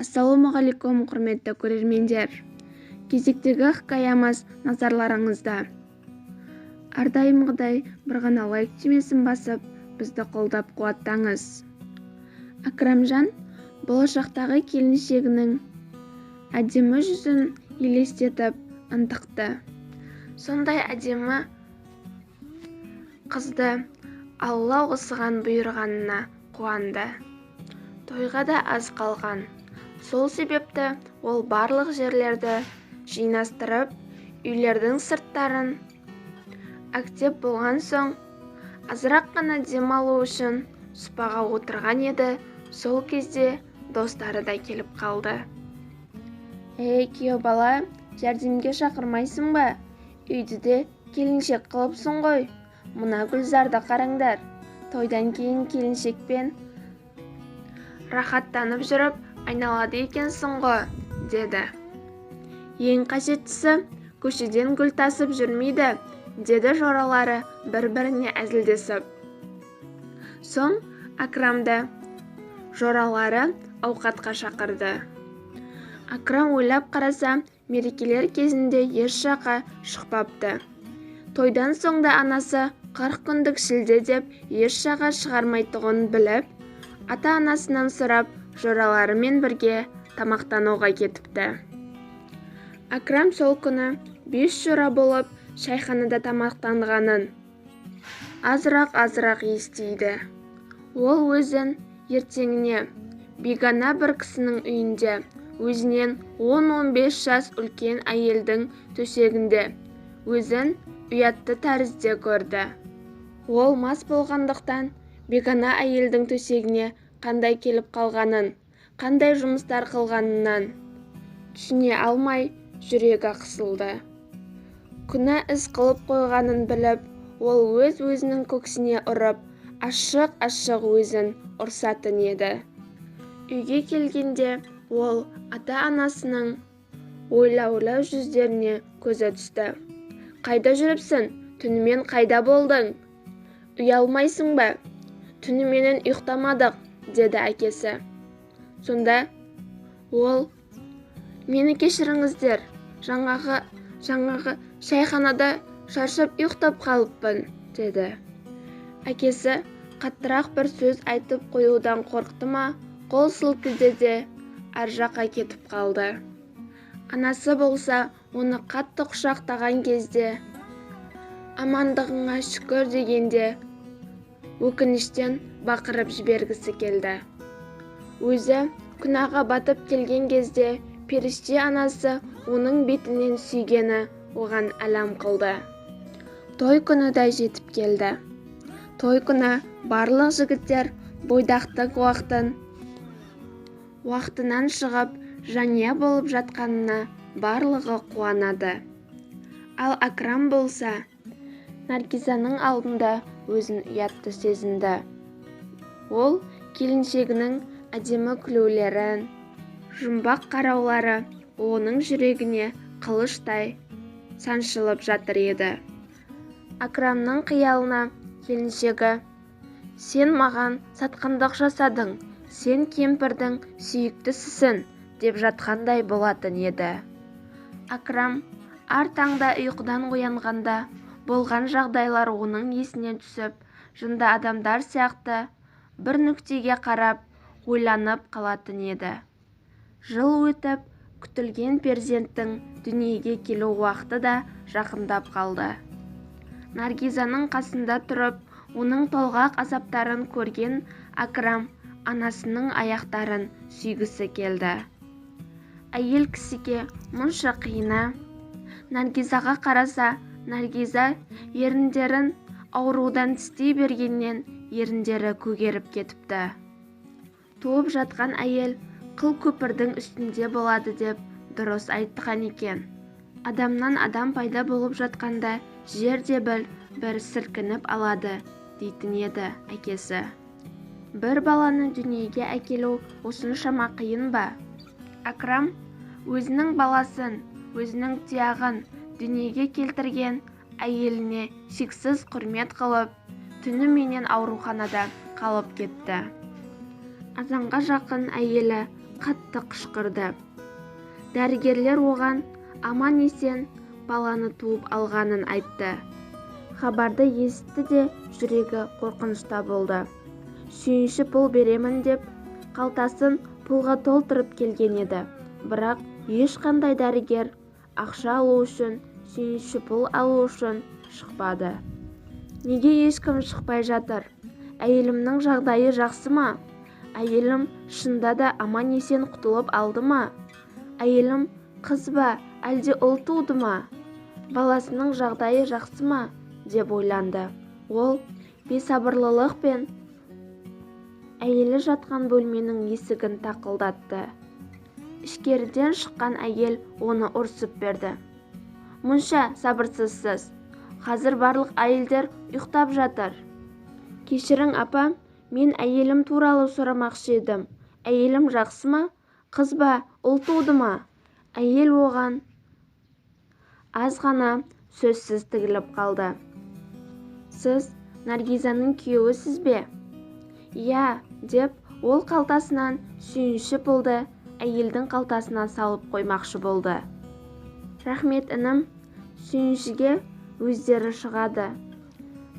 Ассалаумағалейкум, құрметті көрермендер! Кезектегі хикаямыз назарларыңызда. Әрдайымғыдай бір ғана лайк түймесін басып, бізді қолдап қуаттаңыз. Акрамжан болашақтағы келіншегінің әдемі жүзін елестетіп ынтықты. Сондай әдемі қызды Алла осыған бұйырғанына қуанды. Тойға да аз қалған. Сол себепті ол барлық жерлерді жинастырып, үйлердің сырттарын әктеп болған соң, азырақ қана дем алу үшін сұпаға отырған еді, сол кезде достары да келіп қалды. «Ей, күйеу бала, жәрдемге шақырмайсың ба? Үйді де келіншек қылыпсың ғой. Мына гүлзарды қараңдар. Тойдан кейін келіншекпен рахаттанып жүріп айналады екенсің ғой», деді. «Ең қажеттісі, көшеден гүл тасып жүрмейді», деді жоралары бір-біріне әзілдесіп. Соң Акрамды жоралары ауқатқа шақырды. Акрам ойлап қараса, мерекелер кезінде еш жаққа шықпапты. Тойдан соң да анасы 40 күндік шілде деп еш жаққа шығармайтұғынын біліп, ата-анасынан сұрап, жораларымен бірге тамақтануға кетіпті. Акрам сол күні 5 жора болып шайханада тамақтанғанын азырақ-азырақ естиді. Ол өзін ертеңіне бейгана бір кісінің үйінде, өзінен 10-15 жас үлкен әйелдің төсегінде өзін ұятты тәрізде көрді. Ол мас болғандықтан бейгана әйелдің төсегіне қандай келіп қалғанын, қандай жұмыстар қылғанынан түсіне алмай жүрегі қысылды. Күнә іс қылып қойғанын біліп, ол өз-өзінің көксіне ұрып, ашық-ашық өзін ұрсатын еді. Үйге келгенде ол ата-анасының ойлаулы жүздеріне көзі түсті. «Қайда жүріпсің? Түнімен қайда болдың? Ұялмайсың ба? Түніменен ұйықтамадық», деді әкесі. Сонда ол: «Мені кешіріңіздер, жаңағы шайханада шаршап ұйықтап қалыппын», деді. Әкесі қаттырақ бір сөз айтып қоюдан қорықты ма, қол сілкіді де ар жаққа кетіп қалды. Анасы болса, оны қатты құшақтаған кезде, амандығыңа шүкір дегенде, өкініштен бақырып жібергісі келді. Өзі күнәға батып келген кезде періште анасы оның бетінен сүйгені оған әлам қылды. Той күні де жетіп келді. Той күні барлық жігіттер бойдақтық уақытынан шығып, жания болып жатқанына барлығы қуанады. Ал Акрам болса, Наргизаның алдында өзін ұятты сезінді. Ол келіншегінің әдемі күлулерін, жұмбақ қараулары оның жүрегіне қылыштай саншылып жатыр еді. Акрамның қиялына келіншегі: «Сен маған сатқындық жасадың, сен кемпірдің сүйіктісісің», деп жатқандай болатын еді. Акрам ар таңда ұйқыдан оянғанда болған жағдайлар оның есіне түсіп, жынды адамдар сияқты бір нүктеге қарап ойланып қалатын еді. Жыл өтіп, күтілген перзенттің дүниеге келу уақыты да жақындап қалды. Наргизаның қасында тұрып, оның толғақ азаптарын көрген Акрам анасының аяқтарын сүйгісі келді. Әйел кісіге мұнша қиына. Наргизаға қараса, Наргиза еріндерін аурудан тістей бергеннен еріндері көгеріп кетіпті. Туып жатқан әйел қыл көпірдің үстінде болады деп дұрыс айтқан екен. Адамнан адам пайда болып жатқанда жер де бір сілкініп алады дейтін еді әкесі. Бір баланы дүниеге әкелу осыншама қиын ба? Акрам өзінің баласын, өзінің тұяғын дүниеге келтірген әйеліне шексіз құрмет қылып, түніменен ауруханада қалып кетті. Азанға жақын әйелі қатты қышқырды. Дәрігерлер оған аман-есен баланы туып алғанын айтты. Хабарды есітті де жүрегі қорқынышта болды. Сүйінші пұл беремін деп қалтасын пұлға толтырып келген еді. Бірақ ешқандай дәрігер ақша алу үшін, сүйінші пұл алу үшін шықпады. Неге ешкім шықпай жатыр? Әйелімнің жағдайы жақсы ма? Әйелім шында да аман-есен құтылып алды ма? Әйелім қыз ба, әлде ұл туды ма? Баласының жағдайы жақсы ма? Деп ойланды. Ол бейсабырлылықпен әйелі жатқан бөлменің есігін тақылдатты. Ішкеріден шыққан әйел оны ұрсып берді. Мұнша сабырсызсыз. Қазір барлық әйелдер ұйықтап жатыр. Кешірің, апа, мен әйелім туралы сұрамақшы едім. Әйелім жақсы ма? Қыз ба, ұл туды ма? Әйел оған аз ғана сөзсіз тігіліп қалды. Сіз Наргизаның күйеуісіз бе? Иә, деп ол қалтасынан сүйінші пұлды әйелдің қалтасына салып қоймақшы болды. Рахмет, інім, сүйіншіге өздері шығады.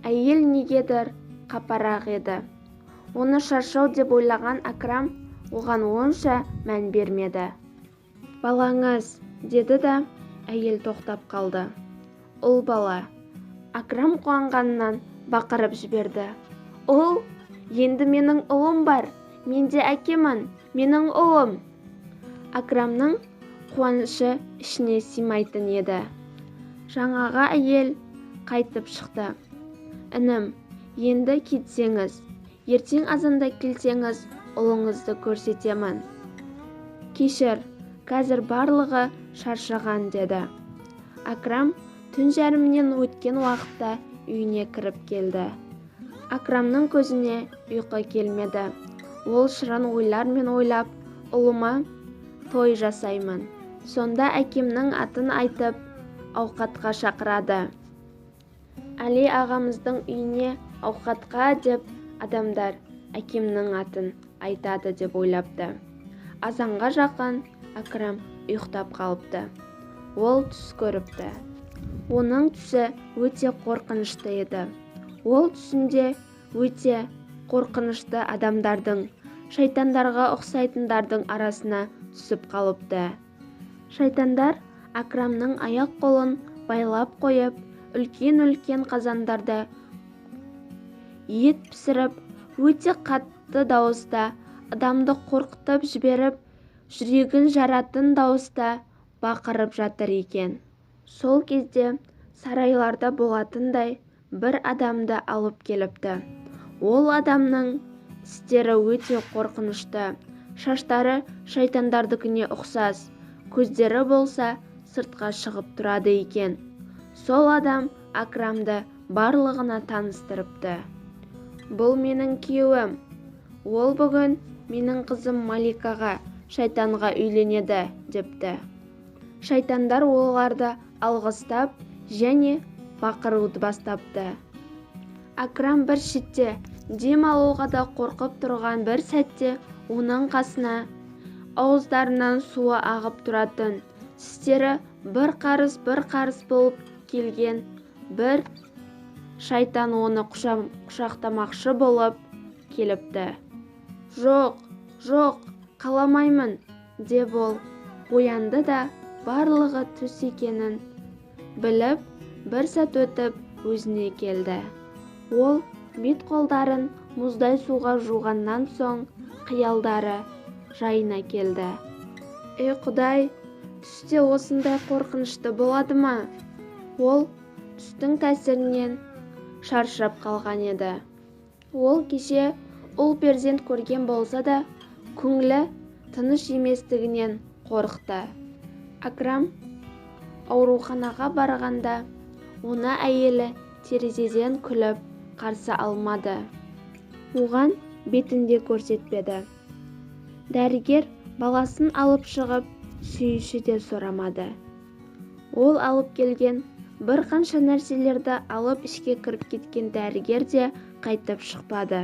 Әйел негедір қапарақ еді. Оны шаршау деп ойлаған Акрам оған онша мән бермеді. Балаңыз, деді да әйел тоқтап қалды. Ұл бала. Акрам қуанғанынан бақырып жіберді. Ұл, енді менің ұлым бар, мен де әкемін, менің ұлым. Акрамның қуанышы ішіне сыймайтын еді. Жаңағы әйел қайтып шықты. Інім, енді кетсеңіз, ертең азанда келсеңіз, ұлыңызды көрсетемін. Кешір, қазір барлығы шаршаған, деді. Акрам түн жарымнен өткен уақытта үйіне кіріп келді. Акрамның көзіне ұйқы келмеді. Ол шырын ойлармен ойлап, ұлыма той жасаймын. Сонда әкемнің атын айтып, ауқатқа шақырады. Әли ағамыздың үйіне ауқатқа деп адамдар әкемнің атын айтады деп ойлапты. Азанға жақын Акрам ұйықтап қалыпты. Ол түс көріпті. Оның түсі өте қорқынышты еді. Ол түсінде өте қорқынышты адамдардың, шайтандарға ұқсайтындардың арасына түсіп қалыпты. Шайтандар Акрамның аяқ қолын байлап қойып, үлкен-үлкен қазандарда ет пісіріп, өте қатты дауыста адамды қорқытып жіберіп, жүрегін жаратын дауыста бақырып жатыр екен. Сол кезде сарайларда болатындай бір адамды алып келіпті. Ол адамның тістері өте қорқынышты, шаштары шайтандардікіне ұқсас, көздері болса сыртқа шығып тұрады екен. Сол адам Акрамды барлығына таныстырыпты. Бұл менің күйеуім. Ол бүгін менің қызым Маликаға, шайтанға үйленеді, депті. Шайтандар оларды алғыстап және бақыруды бастапты. Акрам бір шетте дем алуға да қорқып тұрған бір сәтте оның қасына ауыздарынан суы ағып тұратын, тістері бір қарыс бір қарыс болып келген бір шайтан оны құшақтамақшы болып келіпті. Жоқ, жоқ, қаламаймын, деп ол оянды да барлығы түс екенін біліп, бір сәт өтіп өзіне келді. Ол бет қолдарын мұздай суға жуғаннан соң қиялдары жайына келді. Ей Құдай, түсте осындай қорқынышты болады ма? Ол түстің тәсірінен шаршап қалған еді. Ол кеше ұл перзент көрген болса да, көңілі тыныш еместігінен қорықты. Акрам ауруханаға барғанда, оны әйелі терезеден күліп қарсы алмады. Оған бетін де көрсетпеді. Дәрігер баласын алып шығып, сүйінші де сұрамады. Ол алып келген бір қанша нәрселерді алып ішке кіріп кеткен дәрігер де қайтып шықпады.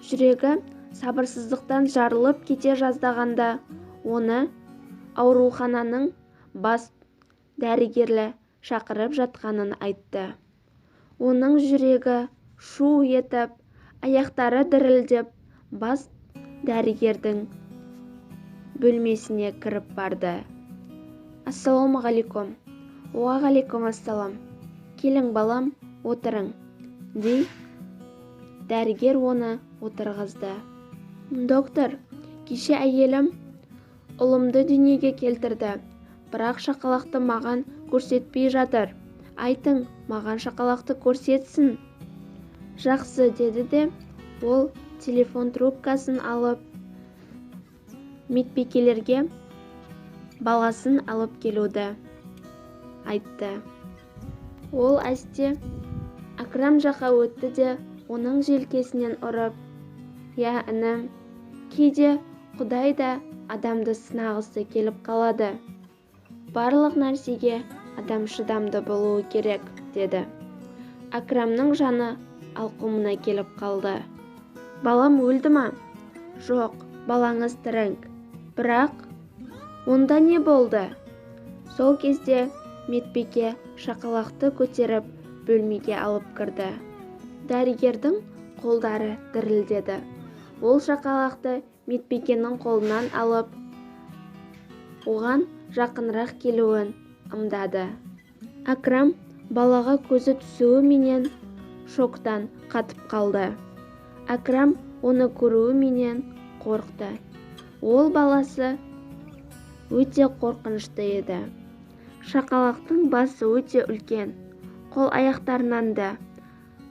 Жүрегі сабырсыздықтан жарылып кете жаздағанда, оны аурухананың бас дәрігері шақырып жатқанын айтты. Оның жүрегі шу етіп, аяқтары дірілдеп, бас дәрігердің бөлмесіне кіріп барды. Ассалаумағалейкум. Уағалейкум ассалам. Келің, балам, отырың, дей дәрігер оны отырғызды. Доктор, кеше әйелім ұлымды дүниеге келтірді, бірақ шақалақты маған көрсетпей жатыр. Айтың, маған шақалақты көрсетсін. Жақсы, деді де, ол телефон трубкасын алып, медбикелерге баласын алып келуді айтты. Ол әсте Акрам жаққа өтті де, оның желкесінен ұрып, «Я, інім, кейде Құдай да адамды сынағысы келіп қалады. Барлық нәрсеге адам шыдамды болуы керек», деді. Акрамның жаны алқымына келіп қалды. Балам өлді ма? Жоқ, балаңыз тірі. Бірақ онда не болды? Сол кезде медбике шақалақты көтеріп бөлмеге алып кірді. Дәрігердің қолдары дірілдеді. Ол шақалақты медбикенің қолынан алып, оған жақынырақ келуін ымдады. Акрам балаға көзі түсуі менен шоктан қатып қалды. Акрам оны көруі менен қорықты. Ол баласы өте қорқынышты еді. Шақалақтың басы өте үлкен, қол аяқтарынан да,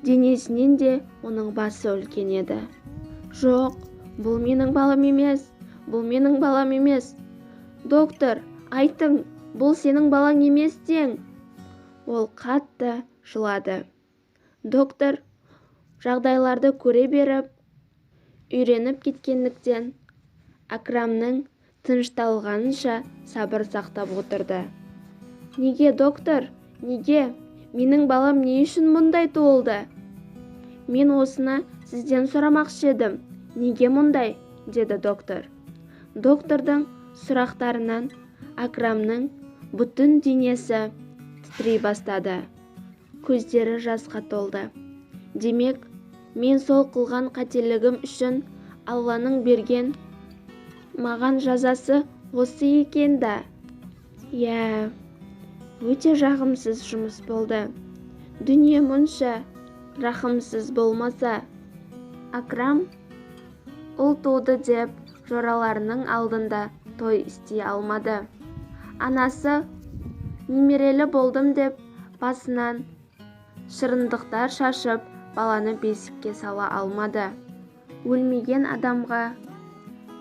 денесінен де оның басы үлкен еді. Жоқ, бұл менің балам емес, бұл менің балам емес. Доктор, айтың, бұл сенің балаң емес дең. Ол қатты жылады. Доктор жағдайларды көре беріп, үйреніп кеткендіктен Акрамның тынышталғанынша сабыр сақтап отырды. Неге, доктор, неге? Менің балам не үшін мұндай туылды? Мен осыны сізден сұрамақшы едім. Неге мұндай? Деді доктор. Доктордың сұрақтарынан Акрамның бүтін денесі тітірей бастады. Көздері жасқа толды. Демек, мен сол қылған қателігім үшін Алланың берген маған жазасы осы екен да. Иә, өте жағымсыз жұмыс болды. Дүние мұнша рахымсыз болмаса. Акрам ұл туды деп жораларының алдында той істей алмады. Анасы немерелі болдым деп басынан шырындықтар шашып, баланы бесікке сала алмады. Өлмеген адамға,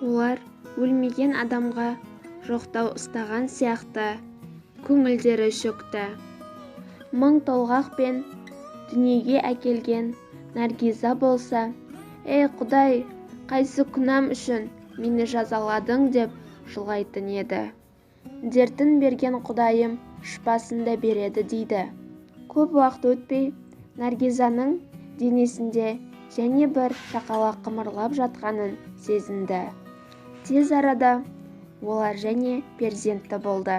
олар өлмеген адамға жоқтау ұстаған сияқты көңілдері шөкті. Мың толғақпен дүниеге әкелген Наргиза болса, «Ей, Құдай, қайсы күнәм үшін мені жазаладың?» деп жылайтын еді. Дертін берген Құдайым шипасын да береді дейді. Көп уақыт өтпей, Наргизаның денесінде және бір шақалақ қымырлап жатқанын сезінді. Тез арада олар және перзентті болды.